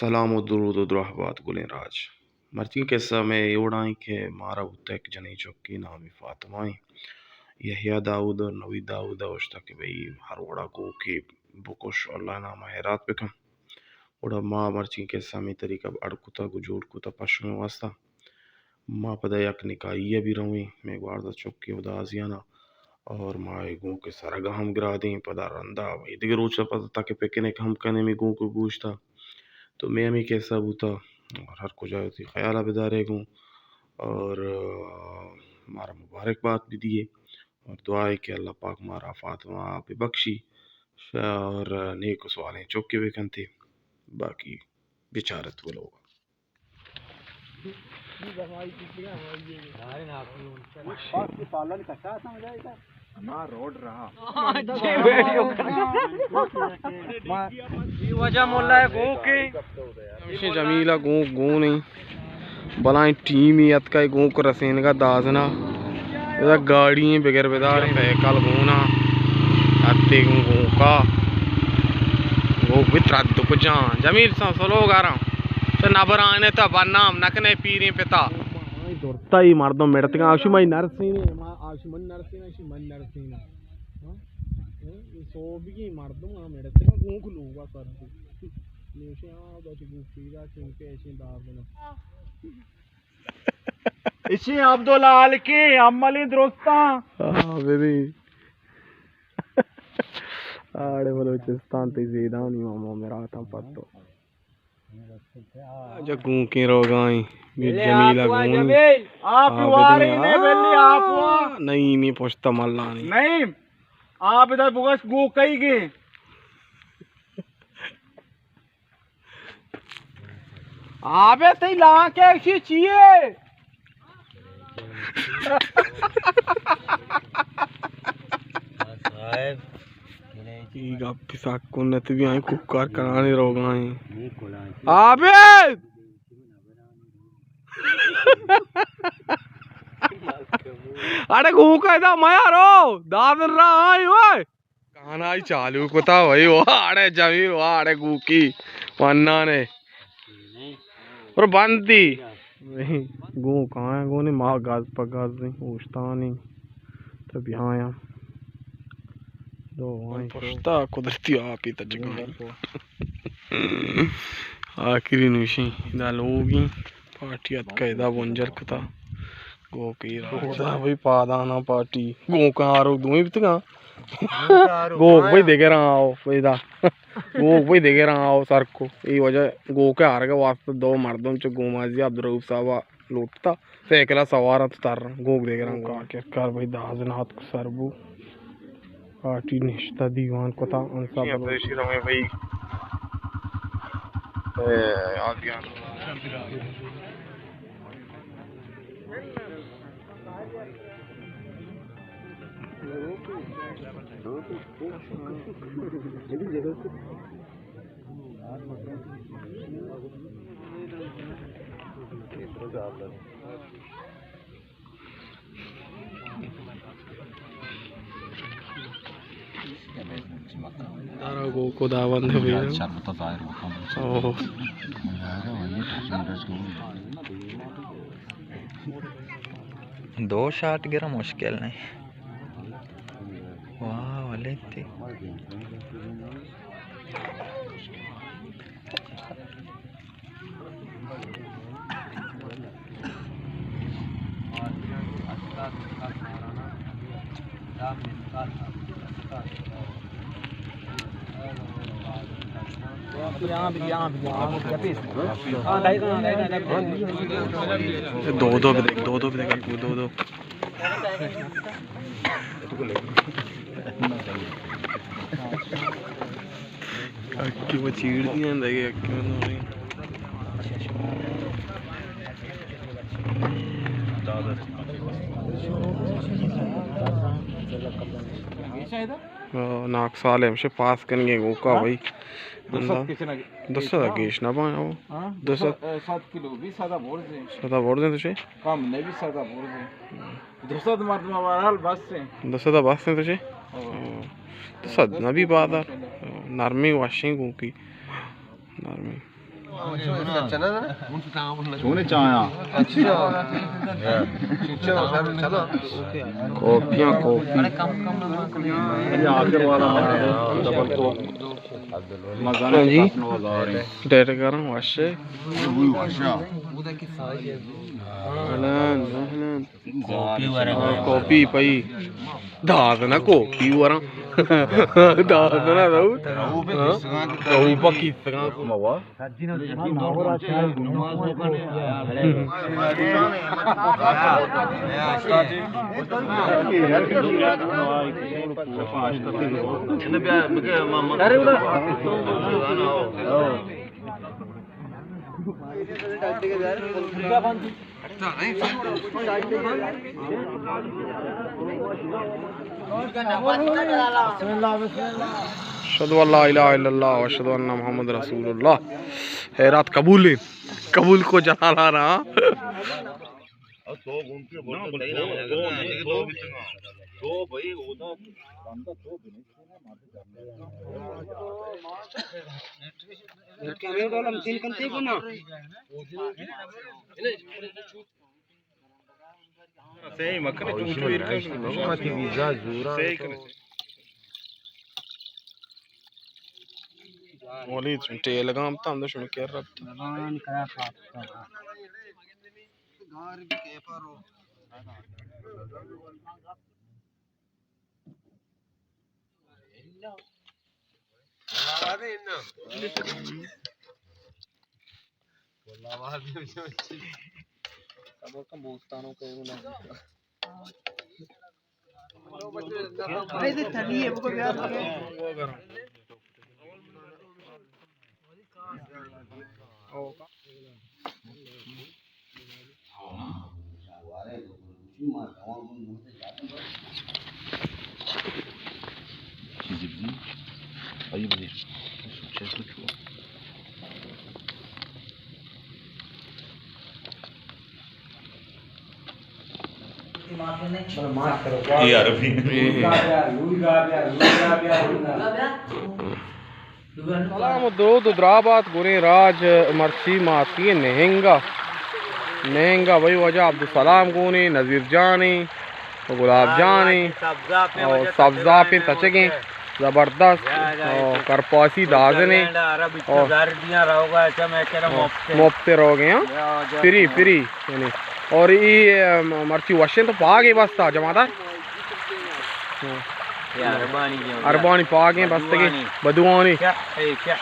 سلام و درود و دراہ بات گلیں راج۔ مرچی قصہ مئے اے وڑا ایں کہ مارا بوتہ یک جنیں چکے، نامی فاطمہ ایں۔ یحییٰ داؤد اور نوید داؤد ءَ گوشتہ کہ بھئی ہر وڑا گوکے بکش، اللہ ءِ نام ءَ حیرات بکن۔ گڑا ما مرچی قصہ ہمے طریقہ اڈ کتہ، گوں جوڑ کتہ پشمئے واسطہ۔ ما پدا یک نکاحی ءَ بھی رویں، مئے گوارزا چکے و دازیانا، اور ما اے گوک ءِ سرگا ہم گرادیں، پدا رندا ایدگہ روچا پدا تک پکنک ہم کنیں مئے گوک ءِ گوشتا۔ تو مئے ہمے قصہ بوتا، اور ہر کجا وتی خیالا بدارے گوں، اور، آ، مارا مبارک بات بدیے، اور دعا ہے کہ اللہ پاک مارا فاطمہ آپ بخشی، اور نیک و سوالیں چکے بکنتے، باقی بچارت و لوگا۔ وجہ مولا ہے گوکے۔ ہمیشہ جمیلہ گوک گون ایں۔ بلائیں ٹیمی اتکا گوک رسینگا دازنا۔ ادا گاڑی ایں بگر بدار ایں، سائیکل گونا۔ اتے گوں گوکا۔ گوک بھی ترد کجان۔ جمیل سا سلو گارا۔ چہ نبرانے تا بنام نکنے پیریں پتا۔ درتا ای مردم مڑتگا، آشی مئی نرسینے، ما آشی من نرسینا، آشی من نرسینا۔ ہاں؟ اے سوبگی مردم ہم مڑتگا، گوک لوگا سر۔ نیوشے ہاں، بچ گوک پیدا چنکے ایشی دار بنا۔ ایشی عبدالحال کے عملی درستاں۔ ہاں، بری۔ آڑے بلوچستان تے زیدانی ماما مراتاں پتو۔ جا گوکیں روگائیں، میر جمیلہ گونی۔ آپ وارے نے بلی آپ وا۔ نعیمی پشت ملانی۔ نعیم، آپ ادھر بگش گوکئی گے۔ آبے تئی لانکے اشی چیے؟ ای گپ سک کنت بیایں کوکار کنانے روگائیں۔ آبے! اڑے گوکا ادا میارو، دادن را آئی ہوئے۔ کانائی چالو کتا بھائی، واڑے جمیل، واڑے گوکی، منانے۔ اور بندی۔ گوکاں گونے ما گاز پہ گاز اوشتانی۔ تو بیایا۔ دو وائیں پشتا قدرتی آپی تجگاں۔ آخری نوشیں، دا لوگی۔ پارٹی اتکا ادا بنجل کتا۔ گوکی را۔ خدا بھائی پادانا پارٹی۔ گوکاں آروک دوئیں بیتگاں۔ گوک بھائی دگراں آؤ، پیدا۔ گوک بھائی دگراں آؤ سر کو۔ ای وجہ گوک آرگا واسطہ دو مردم چو گومازی عبدالرؤف صاحبا لوٹتا۔ سائیکلا سوار ات تر۔ گوک دگراں گوک۔ آخر کار بھائی داز نات کو سر بو۔ پارٹی نشتہ دیوان کتا انصاف۔ جی، عبدالرشید ہمیں بھائی، اے، آدیان۔ دارا گوکو داوند بی۔ اوہ۔ دو شاٹ گرا مشکل نہیں۔ واہ، ولے تی۔ دو دو بدے، دو دو بدے، دو دو۔ اکی وہ چیڑ دیا، دگے اکی وہ نہیں۔ ناک سال ہمشہ پاس کنگے گوکا بھائی۔ دو سد کچھ نہ، دو سد گیش نہ بان او۔ ہاں، دو سد۔ سد کلو بھی سدا برزے۔ سدا برزے تو چے؟ کم نہیں بھی سدا برزے۔ دو سد مردم بہرحال بس ہیں۔ دو سد بس ہیں تو چے؟ ہاں۔ دو سد نہ بھی بازار۔ نرمی واشیں گوکی۔ نرمی۔ چونے چایا؟ کاپیاں، کاپی۔ یہ آخر والا ہمارا ڈبل کوک۔ ہاں جی۔ ڈیٹ کروں، وشے۔ اہلان، اہلان۔ کاپی ورگ۔ ہاں، کاپی پئی۔ داد نہ کاپی وراں۔ داد نہ دو۔ ہاں؟ کاپی پکی سگاں۔ اشهد ان لا اله الا الله و اشهد ان محمد رسول الله۔ خیرات قبول ہے، قبول کو جلالا رہا۔ صحیح مکنے، چون چو ایر کن۔ صحیح کنے۔ ولید، ٹیلگام تام دو شمی کر رب۔ چیزی بزن۔ آئی بزن۔ چیز کو چوا۔ اے عربی۔ سلام و درود و درابات گوریں راج، مرچی ما اتکیں نہنگا۔ نہنگا وئی واجہ عبدالسلام گونیں، نذیر جانیں، گلاب جانیں، او سبزاپیں تچگیں، زبردست، او کرپاسی دازنیں، او مفت روگیں، ہاں۔ فری، فری، یعنی۔ اور ای، ام، مرچی وشیں تو پاگے بستا، جمادار؟ ہاں۔ اربانی پاگیں بستگی، بدوانی۔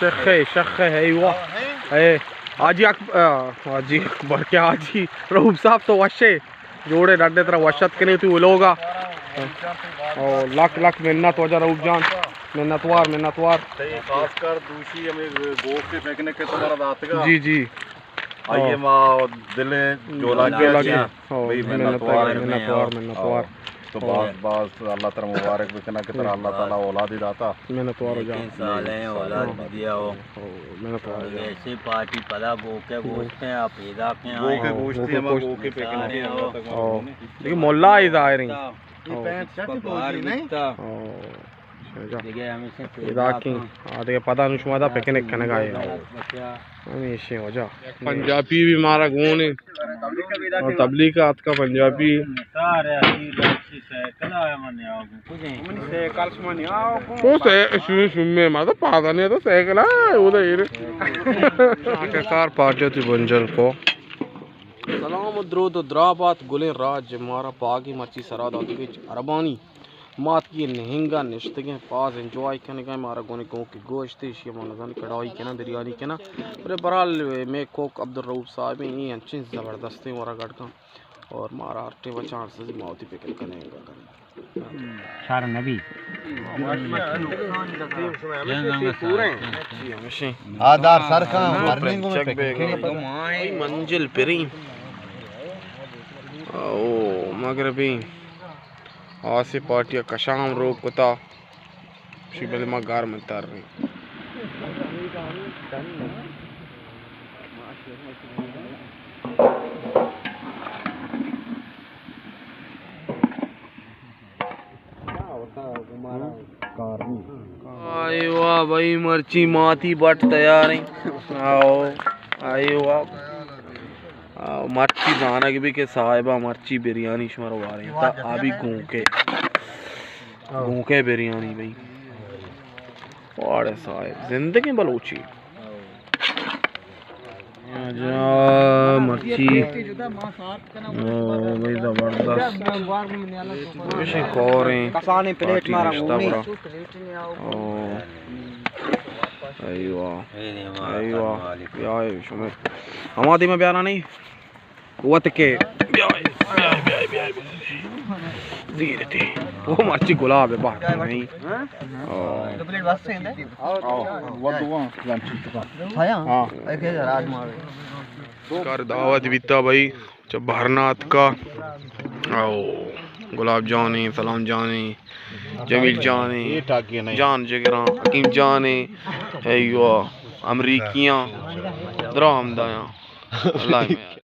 شخے، شخے، اے واہ۔ اے، حاجی اک-، آ، حاجی اکبر کیا، حاجی رؤف صاحب تو وشے۔ جوڑے ڈڈے ترا وشت کنے تو لوگا۔ او لکھ لکھ منت واجہ رؤف جان۔ منتوار، منتوار۔ صحیح، خاص کر دوشی ہمیں گوشت پکنک کے تمہارا داتگا۔ جی، جی۔ آئیے ما دل جولاکی جولاکی۔ ہاں، بھئی منتوار، منتوار، منتوار۔ تو باز باز اللہ ترا مبارک بکنا کہ ترا اللہ تعالی اولادی داتا۔ منتوار جان۔ سالیں اولاد بدیا ہو۔ منتوار جان۔ ایسے پارٹی پدا گوکے گوشتے ہیں، آپ پیدا کے آئے۔ گوکے گوشتے ہیں، گوکے پکنک۔ دیکھ ملا ہی ظاہر ہیں۔ ادا کیں، آ دگہ پدا نوں شما دا پکنک کنگا اے۔ ہمیشیں واجہ۔ پنجابی بھی مارا گون اے۔ اور تبلیغ کا اتکا پنجابی۔ کون سے شو-، شو میں مطلب پادا نہیں تو سائیکل ہے، وہ تو ایر۔ سار پاٹے تی بنجل کو۔ سلام و درود و درابات گلیں راج، مارا پاگی مرچی سرا داتگی اربانی۔ ما اتکیں نہنگا نشتگیں، باز انجوائے کنگا، مارا گونی گوکے گوشت، ایشی ما نزانی کڑائی کناں، بریانی کناں۔ بلے بہرحال مئے کوک عبدالرؤف صاحب ایں، اے انچیں زبردستیں ورا گڑکاں اور مارا ہر ٹیم چانس دی ما وتی پکنک کنیں گا کنیں۔ شر نبی۔ آدار سر کن، ورننگ میں پکنک۔ منزل پریں۔ او مغربی۔ آسے پارٹی ءَ کشام روک کتا۔ شی بلے ما گار من تر رہی۔ آئی واہ بھائی، مرچی ماتی بٹ تیار ہیں۔ آؤ۔ آ، مرچی زانگ بی کہ صاحبہ مرچی بریانی شمارا واریں تا آبی گونکے، گونکے بریانی بھئی۔ واڑے صاحب زندگیں بلوچی۔ جا مرچی۔ او بھئی زبردست۔ بشی کوریں۔ کسانیں پلیٹ پارٹی مارا نشتہ گونی۔ برا۔ او۔ ایوا۔ ایوا۔ یا شمے۔ ہما دیما بیارا نہیں؟ وت کے۔ بیا، بیا، بیا، بیا۔ زیر تے۔ وہ مرچی گلاب ہے، باہر نہیں۔ او۔ دو پلیٹ بس ہیں دے؟ ہاں۔ ہاں۔ کار دعوت بیتا بھائی، چہ بہرنا اتکا۔ او، گلاب جانی، سلام جانی، جمیل جانی، جان جگراں، حکیم جانی، ایوا، امریکیاں، درام دایاں۔ اللہ میاں۔